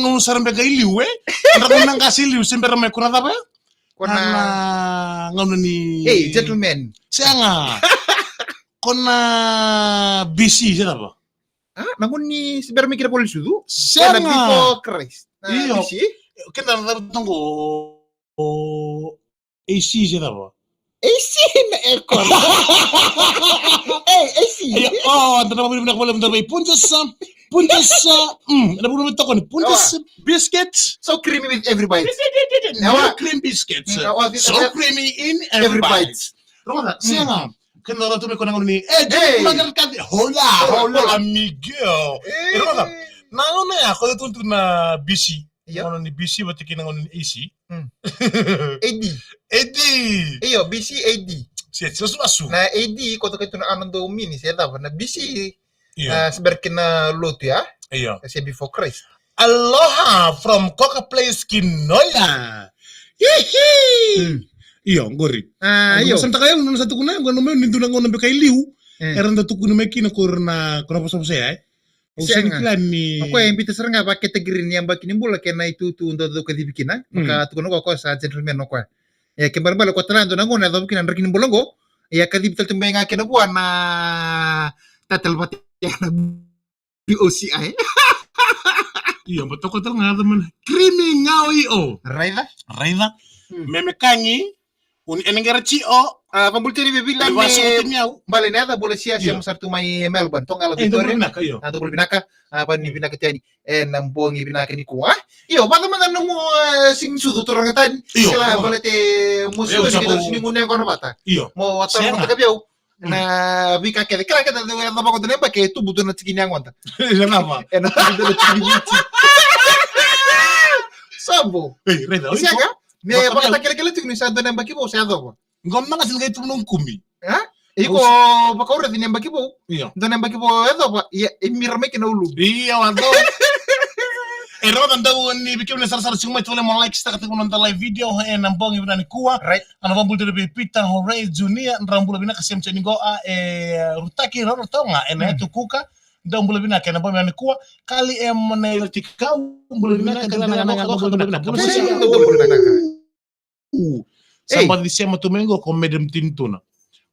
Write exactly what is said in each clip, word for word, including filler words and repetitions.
gauna sara beka i liu, e? Dra gauna qase i liu, se bera mai ko na cava, e? Ko na gauna ni, ei, gentleman. Sega. Ko na B C, se cava? A, na gauna ni se bera mai kina voli sucu? Sega. Ko na before Christ. Na, io. B C? Keda na cava toqo, o A C se cava? A C na aircon. Ei, A C. Io, o, da na vavinavinaka vale, da vei Punjas, Punjas, mm, na vavinavinaka tokoni, Punjas biscuits. So creamy with every bite. New cream biscuits. So creamy in every bite. Rogoca, sega. Kena ratou me kona gauna ni, e, hola, hola, amigo. E, rogoca, na gauna ya, ko tu na B C. Io. Gauna ni B C vata kei na gauna ni A C. Mm. A D. A D. Io, B C, A D. Se, se lasuvasu. Na A D, ko toka tu na ano dau mini, se cava, na B C, io, a, se bera kina lotu ya. Io. Se before Christ. Aloha from Coca Place Kinoya. Hihi. Mm. Io, qori. A, io. Sa taka yau, nona sa tukuna, qo na meu ni dua na gauna beka i liu. Mm. Era da tukuni mai kina ko na, ko na vosavosa ya, e? Sega. O koya e biuta sara ga vakacategory ni yabaki ni bula kei na itutu dau kacivi kina. Mm. Vaka tukuna o koya sa gentleman o koya. E, ke balebale ko tara dua na gauna e yacova kina na draki ni bula qo. E a kacivi tale tu mai ga kina vua na title vata ya na B O C I. Io, ba toko tale ga yaca mana. Creamy ngao i o. Raica? Raica. Mm. Meme kagi. Uni ena qera tio. A, vabuli tani vei Vila me vasuka tani au. Bale na yaca bula sia, sia mo sara tu mai Melbourne. Toga la Victoria. Dou bula vinaka, io. A, dou bula vinaka. A, vani vinaka tani. Ena bogi vinaka nikua. Io, vata mada nomu, e, siga ni sucu turaga tani. Io. Sila balete mo sucu ni gunu yaqona vata. Io. Mo vata mo taka vei au. Na veika kece. Kila kece, e, na vako dua na yabaki e tubu dua na tiki ni yagoda. Ena tubu dua na tiki ni tiki. Sabo. Ei, raica, oi, sega. Me vakatakilakila tiko ni sa dua na yabaki vou sa yacova. Qo na qase ni qai tubu na qumi. A? Iko vakaureci ni yabaki vou. Io. Dua na yabaki vou e yacova, ia, e mira mai kina ulu. Io, a dou. E rogoca dou ni vei kemuni sarasara tiko mai, tovolea mo like, sitaka tiko na noda live video ena bogi vinaka nikua. Right. Ana vabula tale vei Peter Horace Junior, dra bula vinaka sema tiko qo, a, e Rutaki Roro Toga, ena Etukuka, dra bula vinaka ena bogi vinaka nikua. Kali e Mona Tikau, bula vinaka, bula vinaka, bula vinaka. Sa baci sema tu mai qo ko Madam Tinituna.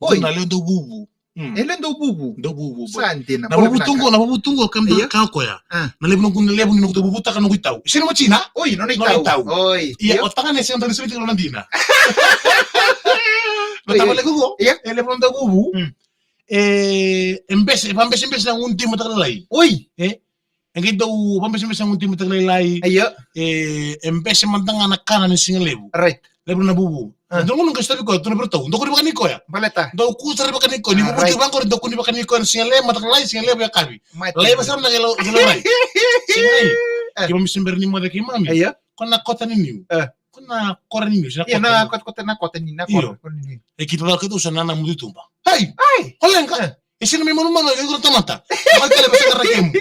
Oi. Na lewe dau vuvu. Mm. E lewe dau vuvu. Dau vuvu, boy. Sa dina. Na vuvu tu qo, na vuvu tu qo, kam da ka koya. A. Na levu noqu, na levu ni noqu dau vuvutaka noqu itau. Sina mo tina? Oi, nona itau. Oi. Ia, o tagane sega ni tau ni siviti nona dina. Na tava levu qo. Ia. E levu nona dau vuvu. Mm. E, e bese, e vabesebese na gunu timi mataka lailai. Oi. E, E qai dau vabesebese na gunu timi mataka lailai. Io. E, e bese mada ga na kana ni siga levu. Right. Levu na vuvu. A. Dau gunu qai sotavi koya, tu na virautau. Dau kuni vaka ni koya. Baleta. Dau ku sara vaka ni koya. Ni vuvu tu vaqori, dau kuni vaka ni koya na siga levu, mataka lailai, siga levu, yakavi. Laiva sara na qai lau, qai laurai. Siga levu. E. Keimami se bera ni moce keimami. Io. Ko na kota ni niu. E. Ko na kora ni niu, se na kota ni niu. Io, na kota, kota, na kota ni, na kora, kora ni niu. E kita cala keitou sa nanamu tu i tuba. Hei! Ai! Kolega! E. E sega ni mai manumanu, e iko na tamata. Mai tale, me sega na kemu.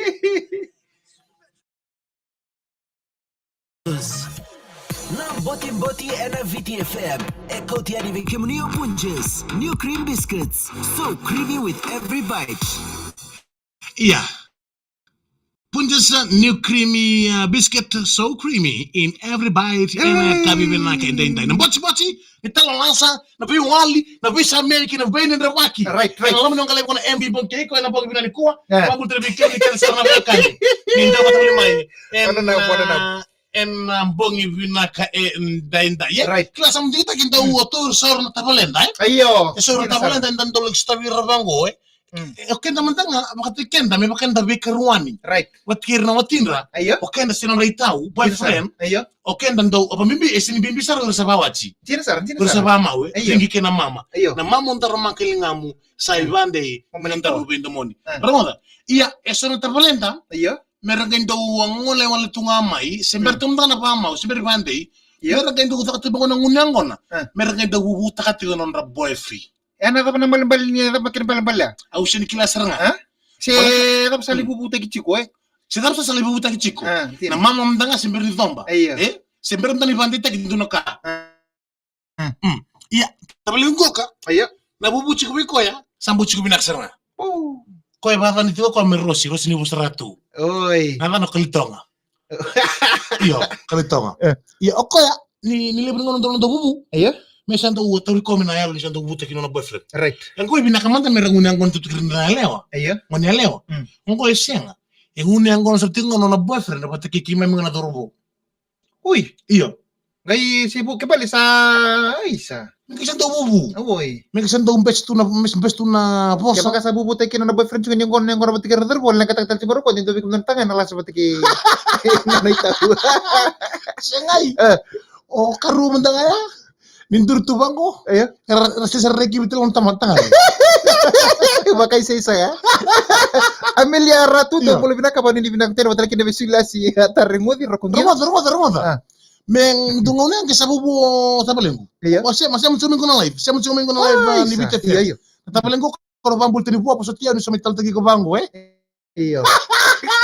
Na Botiboti ena Viti F M. E kauti yani vei kemuni o Punjas. New cream biscuits. So creamy with every bite. Ia. Punjas, uh, new creamy, uh, biscuit, so creamy in every bite. Ena yakavi vinaka edaidai. Na botiboti, ni tala lasa, na veiwali, na veisameri kei na veidredrevaki. Right, right. Ena loma ni noqu live ko na M V Bogi, ko ena bogi vinaka nikua. E. Vabula tale vei kemuni kece sara na veiwekani. Ni dau vata voli mai. Ena, ena, uh, ena bogi vinaka edaidai. Right. Kila sa mo digitaki dau, mm, o tou sauro na tavaleda, e? Io. E sauro na tavaleda, eda dau laki sotavi ira vaqo, e? Mm. E, o keda mada ga, vakataki keda, me vaka eda veikaruani. Right. Vata kei ira na watidra. Io. O keda se nodra itau, boyfriend. Io. O keda dau, o vabibi, e sega ni bibi sara o ira sa vawati. Dina sara, dina sara. O ira sa vamau, e. Io. Rigi kei na mama. Io. Na mama o daru maka i ligamu, sa i vadei, me na daru veidomoni. Ah. Rogoca. Ia, e so na tavaleda. Io. Me ra qai dau gole wale tu ga mai, se bera tu mada ga na vamau, se bera i vadei. Io. Me ra qai dau caka tu vaqo na gunu yaqona. Ah. Me ra qai dau vuvutaka tiko na nodra boyfriend. E na cava na balebale ni, e cava kena balebale? Au sega ni kila sara ga. A? Se cava sa lai vuvutaki tiko, e? Se cava sa lai vuvutaki tiko. A, dina. Na mama mada ga se bera ni coba. Io. E? Se bera mada ni vakadeitaki dua na ka. A. Mm. Ia, tavalequ qoka. Io. Na vuvu tiko vei koya, sa bau tiko vinaka sara ga. O. Koya vakacani tiko koya me Rosi, Rosi ni Vosaratu. Oi. Na cana o Kalitoga. Io, Kalitoga. E. Ia, o koya, ni, ni levu ni gauna dau, dau vuvu. Io. Me sa dau tauri koya mai na yalo ni sa dau vutaki nona boyfriend. Right. E qo e vinaka mada me ra gunu yaqona tu kei ira na yalewa. Io. Gone yalewa. Mm. O qo e sega. E gunu yaqona sara tiko ga nona boyfriend, vata kei keimami ga na cauravou. Ui. Io. Qai se vu ke bale sa isa. Me qai sa dau vuvu. Oi. Me qai sa dau best tu na, best, best tu na vosa. Kevaka sa vuvutaki kina na boyfriend tiko ni qona, ni qona vata kei ra cauravou, na qai takataka tiko ra ko, ni dau vei kemudou na tagane na lasa vata kei na itau. Segai. E. O karua mada ga ya. Ni duri tu vaqo. Io. Ra, ra se sa reki vei tale na tamata ga. Vakaisai sa ya. Amelia Ratu, io, tau bula vinaka, vanua ni vinaka tena, vata kei na veisulu lasi, a, Tareguci, Rokoqia. Rogoca, rogoca, rogoca. A. Me dua gauna qai sa vuvu o tavalequ. Io. O sema, sema tiko mai qo na live, sema tiko mai qo na live, a, ni Viti F M. Io, io. Na tavalequ ko na vabula tani vua, vosoti au ni sa mai taleitaki iko vaqo, e? Io.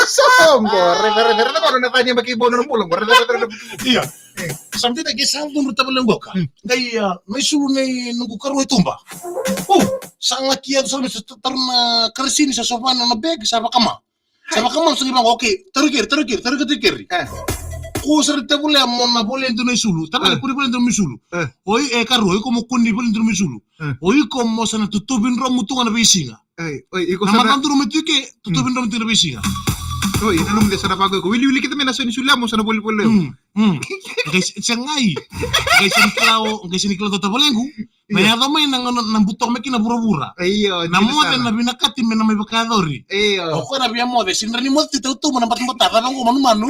Soqo, raica, raica, raica, raica, na tani yaba kei bau na bula, raica, raica, raica. Io. E. Sa mtita ke sa cudru tavalequ qoka. Mm. Qai, a, na isulu nei noqu karua e tuba. O, sa laki yaco sara me sa taura na karisini sa sova na nona bag, sa vakama. Sa vakama, sa qai vaqo, okay, tauri keri, tauri keri, tauri keri, tauri keri. E. Ko sa raica volea mo na volea dua na isulu. Tavale, e, ko ni volea dua na isulu. E. Oi, e, karua, iko mo ko ni volea dua na isulu. E. O iko mo sa na tutuvi dromu tu ga na veisiga. Ei, oi, iko na sa na matadru me tu i ke, tutuvi dromu tu na veisiga. Oi, na nomu de sa na vaqo iko. Wiliwili kece mai na so ni isulu ya mo sa na volivoli levu. Mm, mm. Qai se-, segai. Qai sega ni kila o, qai sega ni kila o tavalequ. Na, io, yaco mai na gauna na buto mai kina vuravura. Io, na moce na vinakati me na mai vakayacori. Io. O koya na via moce, sega ni moce ti tautuba na batabata, cava qo manumanu.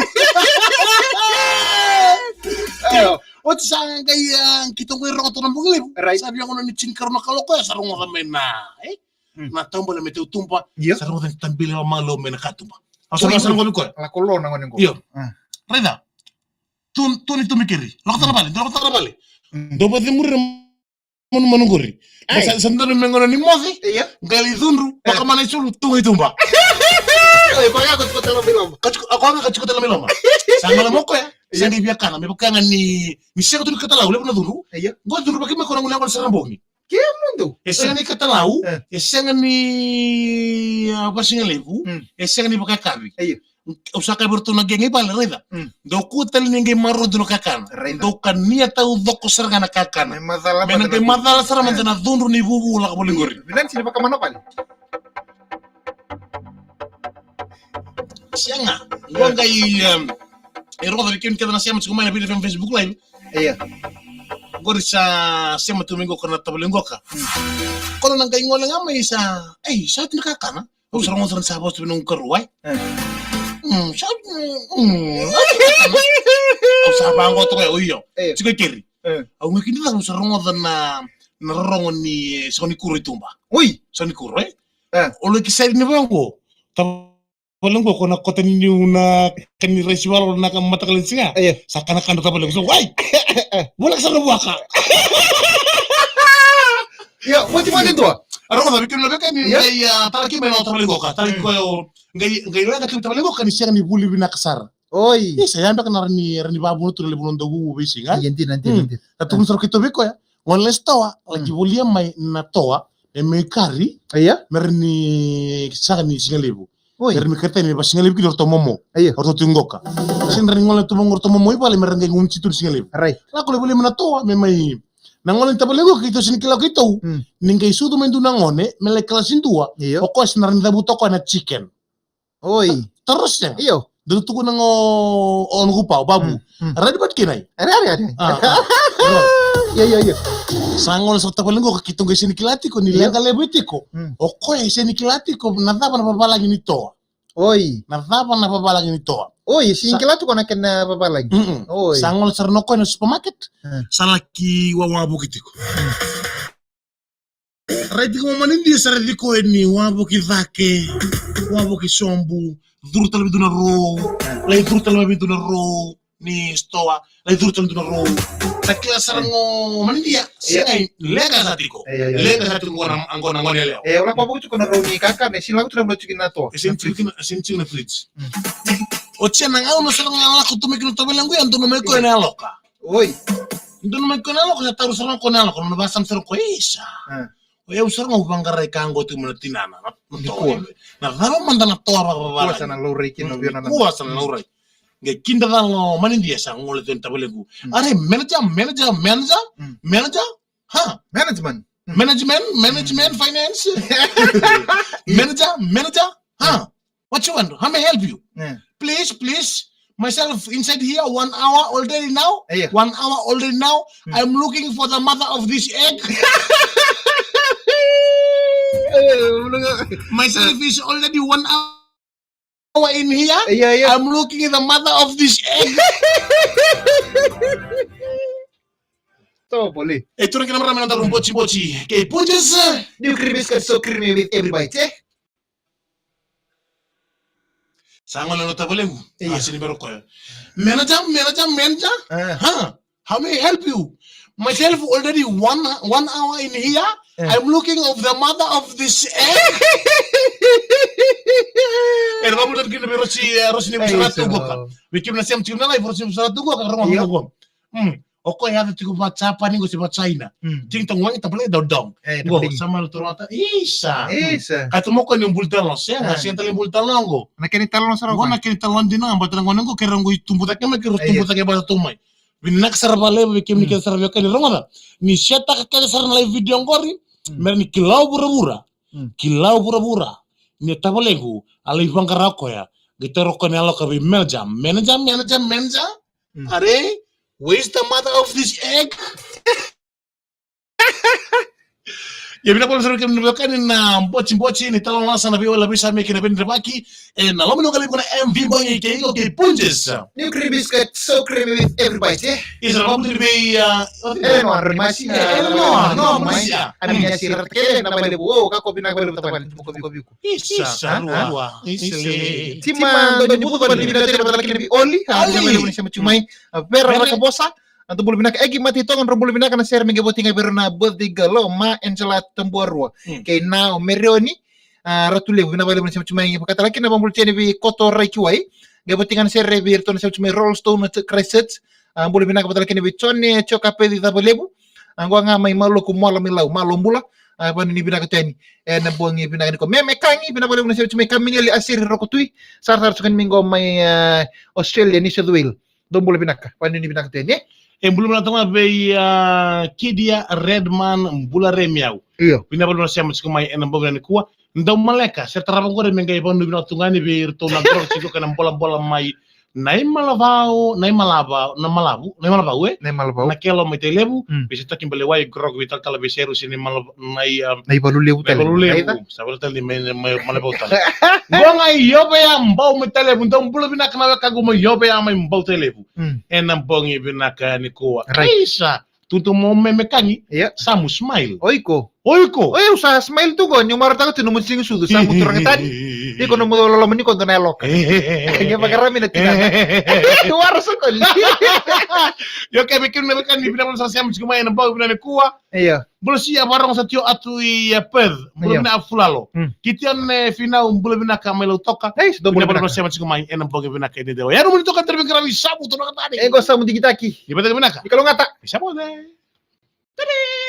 Io. Oti sa qai, a, keitou qai rogo tu na bogi levu. Right. Sa via gauna ni tinikarua na kaloko ya sa rogoca mai na, e? Mm. Na taubale me tautuba. Io. Sa rogoca ni tabile vakamalua mai na katuba. Au sa rogoca, sa rogoca vei koya. Lako lo na gone qo. Io. A. Raica. Tu, tu ni tu mai keri. Lako tara vale, lako tara vale. Mm. Dou vacemuri na manumanu qori. Ai. Sa, sa dodonu me gauna ni moce. Io. Qai lai cudru, io, vakama na isulu, tu ga i tuba. Oi, koya ko tiko tale mai loma. Ka tiko, a, koya ga ka tiko tale mai loma. Sa gole mai o koya. Io. Sa qai via kana, me vaka ga ni, ni sega tu ni katalau, levu na cudru. Io. Qo cudru vaki mai ko na gunu yaqona sara na bogi. Ke mudu. E sega ni katalau, e, e sega ni, a, vasigalevu, mm, e sega ni vakayakavi. Io. Au sa kaya vei iratou na qeqe i vale, raica. Mm. Dou kua tale ni qai maroroya na kakana. Raica. Dou kania taucoko sara ga na kakana. Me macala, me na qai macala sara mada na cudru ni vuvu lako voli qori. Vinaka ni sega ni vakamana vale. Sega. Qo qai, em, e rogoca vei kemuni kece na sema tiko mai na Viti F M Facebook Live. Io. Qori sa sema tu mai qo ko na tavale qoka. Mm. Ko na qai gole ga mai sa, ei, sa oti na kakana. Au sa rogoca sara ni sa vosa vei noqu karua, e? E. Mm, sa, mm, au sa vaqo toka, o io. E. Tiko i keri. E. Au qai kidacala au sa rogoca na, na rorogo ni, e, sa ni kuro i tuba. Oi! Sa ni kuro, e? E. O laki sa ni vaqo. Tavale qo ko na kota ni niu na kani raisi valo na ka matakala ni siga. Io. Sa kana kana tavale qo. So, ai! Voleka sa na vuaka. Io, moti moti tua. A rogoca vei kemuni na veiwekani, io, qai, a, talaki mai na tavale qoka. Talaki, mm, koya o, qai, qai leqa kina tavale qoka ni sega ni vuli vinaka sara. Oi. Ni sa ya beka na ra ni, ra ni vavuna tu na levu na dau vuvu veisiga. Io, dina, dina, mm, dina. Na tukuna sara keitou vei koya. Gole na sitoa, mm, laki volia mai na toa, me mai kari, io, me ra ni saga ni sigalevu. Oi. Me ra ni karitani me vasigalevu kina o ratou momo. Io. O ratou tiko qoka. Sega ni ra ni gole tu vaqo o ratou momo i vale me ra qai gunu tu na sigalevu. Right. Lako lai volia mai na toa, me mai na gole ni tavale qo keitou sega ni kila o keitou. Mm. Ni qai sucu mai dua na gone, me lai kalasi dua. Io. O koya sa na ra ni cavuta o koya na chicken. Oi. Taro sega. Io. Dou tukuna qo o noqu pa, o babu. Mm, mm. Radi bat kinai. Radi, radi. A, a. Ia, ia, ia. Sa gole sara tavalequ ka keitou qai sega ni kila tiko ni leqa levu e tiko. Mm. O koya e sega ni kila tiko na cava na vavalagi ni toa. Oi. Na cava na vavalagi ni toa. Oi, e sega ni kila tiko na kena vavalagi. Mm-mm. Oi. Sa gole sara na o koya na supermarket. Mm. Sa laki wawavoki tiko. Rai tiko mo manidia sara tiko e ni wavoki cake, wavoki sobu, curu tale vei dua na rou, lai curu tale mai vei dua na rou ni stoa, lai curu tale vei dua na rou. Sa kila sara go manidia, sega, leqa sa tiko. Leqa sa tiko qo na, qo na gone yalewa. E, o lako wavoki tiko na rou ni kakana, e sega ni lako tiko na, tiko na toa. E sega ni tiko na, e sega ni tiko na fridge. Oti ya na gauna sara ga lako tu mai kina tavalequ ya, donu mai koya na yaloka. Oi. Donu mai koya na yaloka, sa taura sara ga koya na yaloka, nona vakasama sara ga koya, isa. O yau sara ga au vaqarai ka qo tiko mai na tinana, na, na toa. Na cava mada na toa vakavavara. Kua sa na laurai kina, via na. Kua sa na laurai. Qai kidacala o manidia sa gole tu na tavalequ. Are, manager, manager, manager, manager. Huh? Management. Management, management, finance. Manager, manager. Huh? What you want? How may I help you? Yeah. Please, please. Myself inside here one hour already now. Yeah. One hour already now. Mm. I'm looking for the mother of this egg. Myself is already one hour in here. Yeah, yeah. I'm looking at the mother of this egg. Tobole. E turaga kei na marama, na daru botiboti kei Punjas. New creamy biscuit, so creamy with every bite, eh? Sa gole na tavalequ. Ia. A sega ni bera o koya. Manager, manager, manager. Huh? How may I help you? Myself already one, one hour in here. I'm looking of the mother of this egg. E na vakabula tale kina vei Rosi, e, Rosi ni Vusaratu qo ka. Vei kemuni na sema tiko na live, Rosi ni Vusaratu qo ka, rogoca qo. Mm. O koya e yaco tiko vaka Japani qo se vaka China. Mm. Ting tong wang, tavale dong dong. E, qo tavale. Sa malo toro mata. Isa. Isa. Ka tu mo koya ni buli talon, sega, sega tale ni buli talon qo. Na kena italon sara qo. Qo na kena italon dina, baleta na gone qo keirau qo i tubu cake mai, keirau tubu cake vata tu mai. Vinaka sara vakalevu vei kemuni kece sara veiwekani, rogoca. Ni share-taka kece sara na live video qori. Mm. Me ra ni kila o vuravura. Mm. Kila o vuravura. Ni tavalequ a lai vaqara o koya. Qai taura o koya na yaloka vei manager. Manager, manager, manager. Mm. Are, where's the mother of this egg? Ia, vinaka vakalevu sara vei kemuni na veiwekani na botiboti ni talanoa sa na veiwala veisameki na veiderevaki. E na loma ni waqa levu na M V Bogi kei iko kei Punjas. New creamy biscuit, so creamy with every bite, eh? Isa, na vakabula tale vei, a, Eleanor Masi, e, Eleanor, no, Masi, a. A na vinaka sara kece na vakalevu, o, ka ko vinaka vakalevu tavale, ko viko. Isa, isa, a, rua, a. Isa le. Tima, doni bucu, vakalevu vinaka tale vei Oli, a, Oli. Vinaka vakalevu ni sema tiko mai. A, Vera Raka Vosa, a, dou bula vinaka. Egi Mate Toga, drau bula vinaka, na sere me qai voti ga vei rau na birthday girl, o Ma Angela Tabuarua. Mm. Kei na o Mereoni, a, Ratu Levu, vinaka vakalevu ni sema tiko mai. Vakatalega kina na vakabula tiko yani vei Koto Raikiwai. Qai voti ga na sere vei iratou na sema tiko mai Rollstone, Christchurch. A, bula vinaka vakatalega kina vei Jone, Joka Peci Cavalevu. A, qo ga mai Maloku, Moala mai Lau, malo bula. A, vakanuinui vinaka tu yani. E na bogi vinaka nikua. Meme Kagi, vinaka vakalevu na sema tiko mai. Kamineli Asiri Rokotui. Sarasara tiko yani mai qo mai, e, Australia, New South Wales. Dou bula vinaka, vakanuinui vinaka tu yani, e? E bula vinaka tu ga vei, a, Kidia Redman Bula Remiau. Io. Vinaka vakalevu na sema tiko mai ena bogi nikua. Dau maleka, se tarava qori me qai vakanuinui vinaka tu ga yani vei iratou na qoro tiko kei na bolabola mai Naimalavau, Naimalava, na Malavu, Naimalavau, e? Naimalavau. Na Kelo mai Tailevu, mm, vei se Toki Balewai, qoro vei talatala vei Seru se Naimalava, Nai, a, Naivalulevu, Naivalulevu. Sa vale tale ni mai, mai Malavau tale. Qo ga i Ovea Bau mai Tailevu, dou bula vinaka na wekaqu mai Ovea mai Bau Tailevu. Mm. Ena bogi vinaka nikua. Right. Isa, tutu mo Meme Kagi. Ia. Samu smile. O iko. O iko. O iko sa smile tu qo, niu marautaka tu nomu siga sucu, Samu turaga tani. Iko nomu loloma ni qo dua na yaloka. Qai vakarami na tinana. Wara sokoli. Io, kei vei kemuni na wekaqu, vinaka vakalevu sa sema tiko mai ena bogi vinaka nikua. Ia. Bula Sia, vakarogo sa tiko atu i, e, Perth. Bula vinaka Fulalo. Mm. Kitione Finau, bula vinaka mai Lautoka. Ei, dou bula vinaka. Vinaka vakalevu na sema tiko mai ena bogi vinaka edaidai. Ia, nomuni toka, tara vei qaravi Samu turaga tani. E qo Samu digitaki. Ni vata vinaka. Ni kalougata. Samu ne.